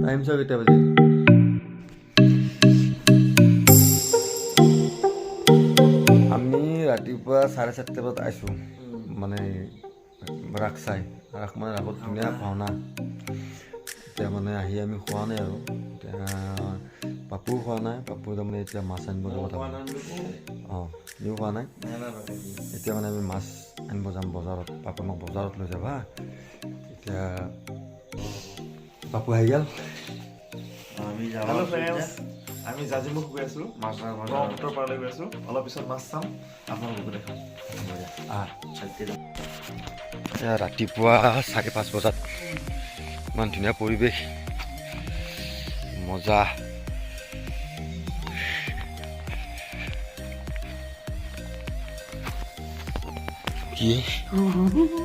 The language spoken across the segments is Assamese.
টাইম চাওঁ কেতিয়া বাজিল। আমি ৰাতিপুৱা 4:30 বজাত আহিছোঁ, মানে ৰাস চাই। ৰাস মানে ৰাসত ধুনীয়া ভাওনা। এতিয়া মানে আহি আমি খোৱা নাই আৰু এতিয়া পাপুও খোৱা নাই। পাপু তাৰমানে এতিয়া মাছ আনিব যাব। অঁ, সিও খোৱা নাই। এতিয়া মানে আমি মাছ আনিব যাম বজাৰত। পাপু আমাক বজাৰত লৈ যাব। হা, এতিয়া পাপু আহি গ'ল। হেল্ল' ফ্ৰেণ্ডছ, আমি জাজিমুখ গৈ আছোঁ, ব্ৰহ্মপুত্ৰৰ পাৰলৈ গৈ আছোঁ। অলপ পিছত মাছ চাম, আপোনালোককো দেখাম। আহ, এতিয়া ৰাতিপুৱা 5:30 বজাত ইমান ধুনীয়া পৰিৱেশ, মজা। কি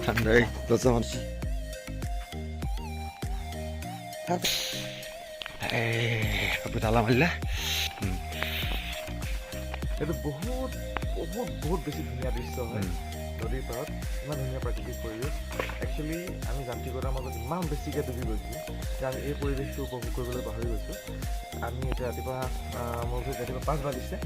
ঠাণ্ডাই দৰ্জা মাৰিছে। আপুনি তালা মাৰিলে। এইটো বহুত বহুত বহুত বেছি ধুনীয়া দৃশ্য হয়। নদীৰ পাৰত ইমান ধুনীয়া প্ৰাকৃতিক পৰিৱেশ। একচুৱেলি আমি যান্ত্ৰিকতাৰ মাজত ইমান বেছিকৈ ডুবি গৈছোঁ যে আমি এই পৰিৱেশটো উপভোগ কৰিবলৈ পাহৰি গৈছোঁ। আমি এতিয়া ৰাতিপুৱা, মোৰ ঘৰত ৰাতিপুৱা 5 বাজিছে,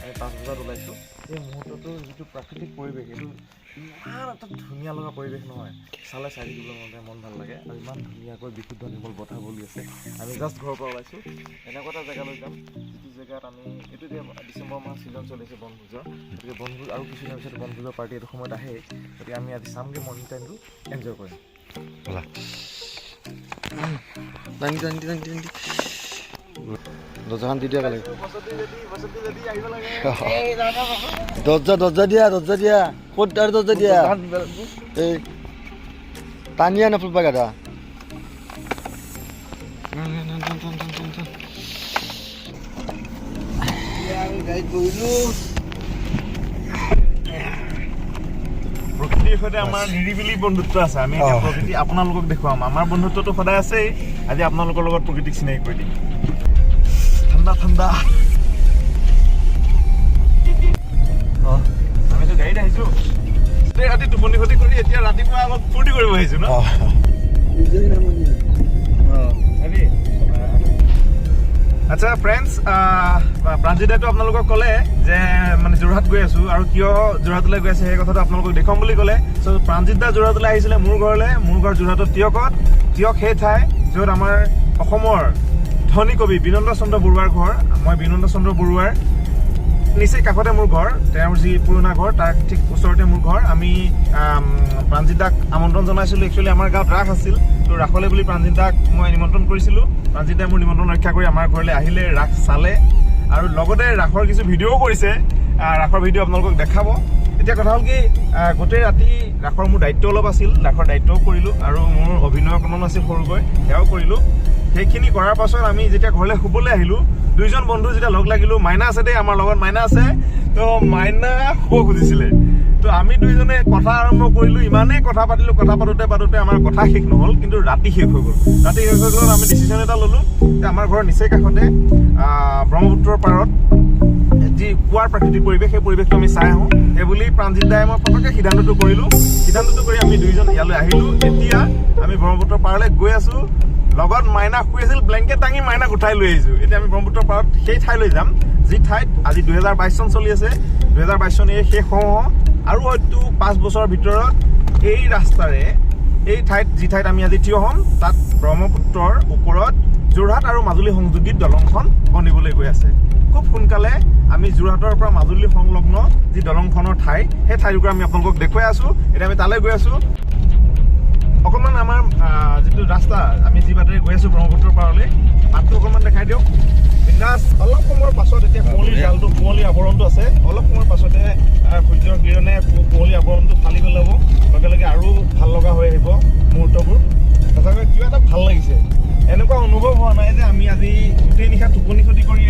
আমি 5 বজাত ওলাইছোঁ। এই মুহূৰ্তটোৰ যিটো প্ৰাকৃতিক পৰিৱেশ, এইটো ইমান এটা ধুনীয়া লগা পৰিৱেশ নহয়, চালে চাই থাকিবলৈ মন যায়, মন ভাল লাগে। আৰু ইমান ধুনীয়াকৈ বিশুদ্ধ নিৰ্মল বতাহ বলি আছে। আমি জাষ্ট ঘৰৰ পৰা ওলাইছোঁ, এনেকুৱা এটা জেগালৈ যাম যিটো জেগাত আমি এইটো এতিয়া ডিচেম্বৰ মাহ ছিজন চলিছে বনভোজৰ, গতিকে বনভোজ আৰু কিছুদিনৰ পিছত বনভোজৰ পাৰ্টি এইটো সময়ত আহেই। গতিকে আমি আজি চামগৈ, মৰ্ণিং টাইমটো এনজয় কৰিম। ব'লা, টানি টানি টানি টানি দৰ্জাখন দি দিয়া লাগে। দৰ্জা দৰ্জা দিয়া, দৰ্জা দিয়া, ক'ত আৰু দৰ্জা দিয়া। এই টানিয়া নফুলবা গাদা। গাড়ীত বহিলো। প্ৰকৃতিৰ সৈতে আমাৰ নিৰিবিলি বন্ধুত্ব আছে। আমি এতিয়া প্ৰকৃতি আপোনালোকক দেখুৱাম। আমাৰ বন্ধুত্বটো সদায় আছেই, আজি আপোনালোকৰ লগত প্ৰকৃতিক চিনাকি কৰি দিম। ঠাণ্ডা ঠাণ্ডা। আমিতো গাড়ীত আহিছো, গোটেই ৰাতি টোপনি খতি কৰি এতিয়া ৰাতিপুৱা অলপ ফূৰ্তি কৰিব আহিছো ন। হেৰি, আচ্ছা ফ্ৰেণ্ডছ, প্ৰাঞ্জিত দাইতো আপোনালোকক ক'লে যে মানে যোৰহাট গৈ আছো আৰু কিয় যোৰহাটলৈ গৈ আছে সেই কথাটো আপোনালোকক দেখুৱাম বুলি ক'লে। চ' প্ৰাঞ্জিত দা যোৰহাটলৈ আহিছিলে মোৰ ঘৰলৈ। মোৰ ঘৰ যোৰহাটৰ টীয়কত। টীয়ক সেই ঠাই য'ত আমাৰ অসমৰ ধনী কবি বিনন্দ চন্দ্ৰ বৰুৱাৰ ঘৰ। মই বিনন্দ চন্দ্ৰ বৰুৱাৰ নিচেই কাষতে মোৰ ঘৰ, তেওঁৰ যি পুৰণা ঘৰ তাৰ ঠিক ওচৰতে মোৰ ঘৰ। আমি প্ৰাঞ্জিত দাক আমন্ত্ৰণ জনাইছিলোঁ। একচুৱেলি আমাৰ গাঁৱত ৰাস আছিল, ত' ৰাসলৈ বুলি প্ৰাঞ্জিত দাক মই নিমন্ত্ৰণ কৰিছিলোঁ। প্ৰাঞ্জিত দাই মোৰ নিমন্ত্ৰণ ৰক্ষা কৰি আমাৰ ঘৰলৈ আহিলে, ৰাস চালে আৰু লগতে ৰাসৰ কিছু ভিডিঅ'ও কৰিছে। ৰাসৰ ভিডিঅ' আপোনালোকক দেখাব। এতিয়া কথা হ'ল কি, গোটেই ৰাতি ৰাসৰ মোৰ দায়িত্ব অলপ আছিল, ৰাসৰ দায়িত্বও কৰিলোঁ আৰু মোৰ অভিনয় অকণমান আছিল সৰুকৈ, সেয়াও কৰিলোঁ। সেইখিনি কৰাৰ পাছত আমি যেতিয়া ঘৰলৈ শুবলৈ আহিলোঁ, দুইজন বন্ধু যেতিয়া লগ লাগিলোঁ, মাইনা আছে দেই আমাৰ লগত, মাইনা আছে, তো মাইনা শুব খুজিছিলে, তো আমি দুইজনে কথা আৰম্ভ কৰিলোঁ। ইমানেই কথা পাতিলোঁ, কথা পাতোঁতে পাতোঁতে আমাৰ কথা শেষ নহ'ল, কিন্তু ৰাতি শেষ হৈ গ'ল। ৰাতি শেষ হৈ গ'লত আমি ডিচিশ্যন এটা ল'লোঁ যে আমাৰ ঘৰৰ নিচেই কাষতে ব্ৰহ্মপুত্ৰৰ পাৰত যি পুৱাৰ প্ৰাকৃতিক পৰিৱেশ, সেই পৰিৱেশটো আমি চাই আহোঁ। সেইবুলি প্ৰাঞ্জিত দাই মই পটককৈ সিদ্ধান্তটো কৰিলোঁ। সিদ্ধান্তটো কৰি আমি দুইজন ইয়ালৈ আহিলোঁ। এতিয়া আমি ব্ৰহ্মপুত্ৰৰ পাৰলৈ গৈ আছোঁ। লগত মাইনা শুই আছিল, ব্লেংকেট দাঙি মাইনাক উঠাই লৈ আহিছোঁ। এতিয়া আমি ব্ৰহ্মপুত্ৰৰ পাৰত সেই ঠাইলৈ যাম যি ঠাইত আজি 2022 চন চলি আছে। 2022 চন এই শেষ হওঁ হওঁ আৰু হয়তো 5 বছৰৰ ভিতৰত এই ৰাস্তাৰে এই ঠাইত যি ঠাইত আমি আজি থিয় হ'ম তাত ব্ৰহ্মপুত্ৰৰ ওপৰত যোৰহাট আৰু মাজুলী সংযোগী দলংখন বনিবলৈ গৈ আছে। খুব সোনকালে আমি যোৰহাটৰ পৰা মাজুলী সংলগ্ন যি দলংখনৰ ঠাই, সেই ঠাইটুকুৰা আমি আপোনালোকক দেখুৱাই আছোঁ। এতিয়া আমি তালৈ গৈ আছোঁ। অকণমান আমাৰ যিটো ৰাস্তা আমি যি বাটেৰে গৈ আছোঁ ব্ৰহ্মপুত্ৰৰ পাৰলৈ, বাটটো অকণমান দেখাই দিয়ক বিন্দাছ। অলপ সময়ৰ পাছত এতিয়া কুঁৱলীৰ জালটো, কুঁৱলীৰ আৱৰণটো আছে, অলপ সময়ৰ পাছতে সূৰ্যৰ কিৰণে কুঁৱলীৰ আৱৰণটো ফালি পেলাব, লগে লগে আৰু ভাল লগা হৈ আহিব মুহূৰ্তবোৰ। তথাপি কিবা এটা ভাল লাগিছে, এনেকুৱা অনুভৱ হোৱা নাই যে আমি আজি গোটেই নিশা টোপনি খতি কৰি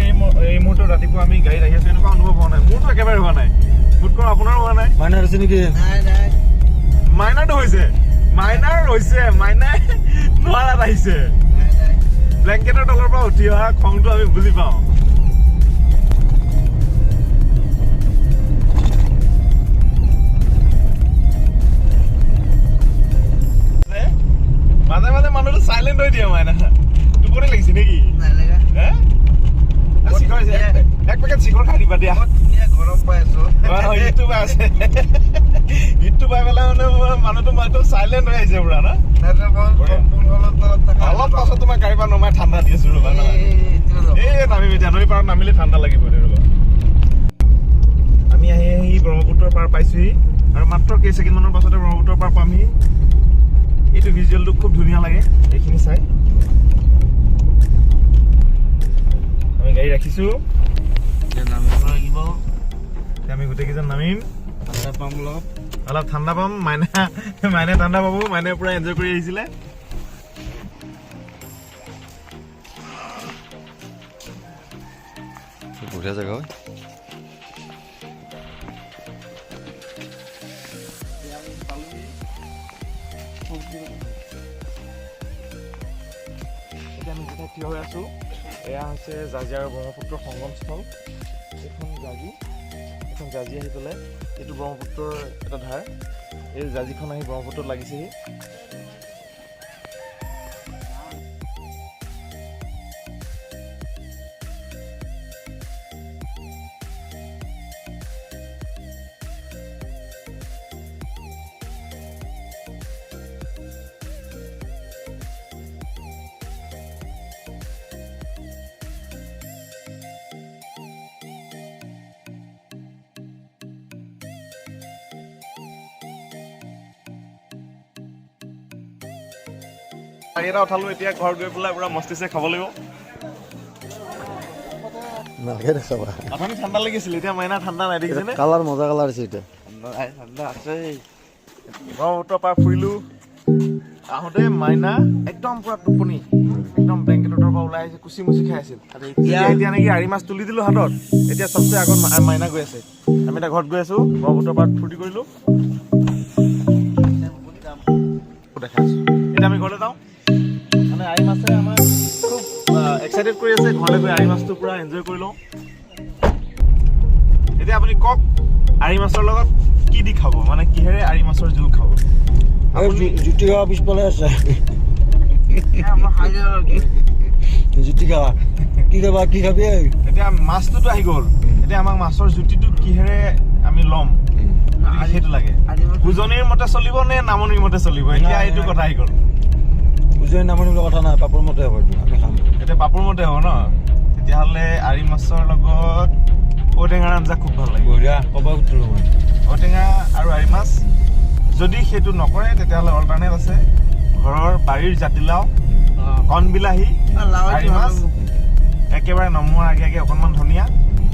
এই মুহূৰ্তত ৰাতিপুৱা আমি গাড়ীত আহি আছোঁ, এনেকুৱা অনুভৱ হোৱা নাই। মোৰতো একেবাৰে হোৱা নাই, বোধকৰো আপোনাৰো হোৱা নাই। মাইনাৰ আছে নেকি? মাইনাৰটো হৈছে, মাইনাৰ হৈছে, মাইনাই নোৱাৰাত আহিছে। ব্লেংকেটৰ তলৰ পৰা উঠি অহা খংটো আমি বুজি পাওঁ। মাজে মাজে মানুহটো চাইলেণ্ট হৈ দিয়ে, মাইনা। টোপনি লাগিছে নেকি? হে? শিখৰ, এক পেকেট শিখৰ খাই দিবা দিয়া। গৰম পাই আছো। হিটটো পাই আছে, হিটটো পাই পেলাই মানে মানুহটো মানুহটো চাইলেণ্ট হৈ আহিছে পুৰা ন। অলপ পাছত তোমাৰ গাড়ীৰ পৰা নমাই ঠাণ্ডা দি আছো, ৰ'বা। এই নামিম এতিয়া নৈ পাৰত, নামিলে ঠাণ্ডা লাগিব। ৰ'বা, আমি আহি আহি ব্ৰহ্মপুত্ৰৰ পাৰ পাইছোহি আৰু মাত্ৰ কেইছেকেণ্ডমানৰ পাছতে ব্ৰহ্মপুত্ৰৰ পাৰ পামহি। এইটো ভিজুৱেলটো খুব ধুনীয়া লাগে এইখিনি চাই। আমি গাড়ী ৰাখিছোঁ, আমি গোটেইকেইজন নামিম। ঠাণ্ডা পাম অলপ। অলপ ঠাণ্ডা পাম। মাইনা, মাইনা ঠাণ্ডা পাব। মাইনা পুৰা এনজয় কৰি আহিছিলে। বঢ়িয়া জেগা হয়। এতিয়া আমি যেতিয়া থিয় হৈ আছোঁ, এয়া হৈছে জাঁজী আৰু ব্ৰহ্মপুত্ৰৰ সংগমস্থল। এইখন জাঁজী, এইখন জাঁজী আহি পেলাই এইটো ব্ৰহ্মপুত্ৰৰ এটা ধাৰ। এই জাঁজীখন আহি ব্ৰহ্মপুত্ৰত লাগিছেহি। এটা উঠালো, এতিয়া ঘৰত গৈ পেলাই পুৰা মস্তিছে খাব লাগিব। নালাগে দেখাবা। অথনি ঠাণ্ডা লাগিছিল, এতিয়া মাইনা ঠাণ্ডা নাই, দেখিছেনে? কালাৰ মজা কালাৰ আছে এতিয়া। ঠাণ্ডা আছে। ব্ৰহ্মপুত্ৰ পাৰ ফুৰিলো, আহোঁতে মাইনা একদম পুৰা টোপনি, একদম ব্লেংকেটৰ পৰা ওলাই আহিছে, কুচি মুচি খাই আছিল। এতিয়া নেকি আৰি মাছ তুলি দিলো হাতত, এতিয়া চবচে আগত মাইনা গৈ আছে। আমি এতিয়া ঘৰত গৈ আছো, ব্ৰহ্মপুত্ৰ পাৰত ফূৰ্তি কৰিলো, দেখাই আছো। এতিয়া আমি ঘৰলৈ যাওঁ। মানে আৰি মাছে আমাৰ খুব এক্সাইটেড কৰি আছে, ঘৰলৈ গৈ আৰি মাছটো পুৰা এনজয় কৰি লওঁ। এতিয়া আপুনি কওক, আৰি মাছৰ লগত কি দি খাব, মানে কিহেৰে আৰি মাছৰ জোল খাব? জুতি খাৱা পিছফালে আছে। জুতি খাৱা কি খাবা, কি খাবি? এতিয়া মাছটোতো আহি গ'ল, এতিয়া আমাক মাছৰ জুতিটো কিহেৰে আমি ল'ম সেইটো লাগে। উজনিৰ মতে চলিব নে নামনিৰ মতে চলিব, এতিয়া এইটো কথা আহি গ'ল। উজনি নামনি বুলি কথা নাই, পাপৰ মতে হ'ব এইটো, আমি খাম। এতিয়া পাপৰ মতে হ'ব ন? তেতিয়াহ'লে আৰি মাছৰ লগত ঔটেঙাৰ আঞ্জা খুব ভাল লাগে। বঢ়িয়া, ক'ব খুজিছিলোঁ মই। ঔটেঙা আৰু আৰি মাছ যদি সেইটো নকৰে, তেতিয়াহ'লে অল্টাৰনেট আছে, ঘৰৰ বাৰীৰ জাতিলাও, কণ বিলাহী, আৰি মাছ, একেবাৰে নমোৱাৰ আগে আগে অকণমান ধনিয়া,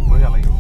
বঢ়িয়া লাগিব।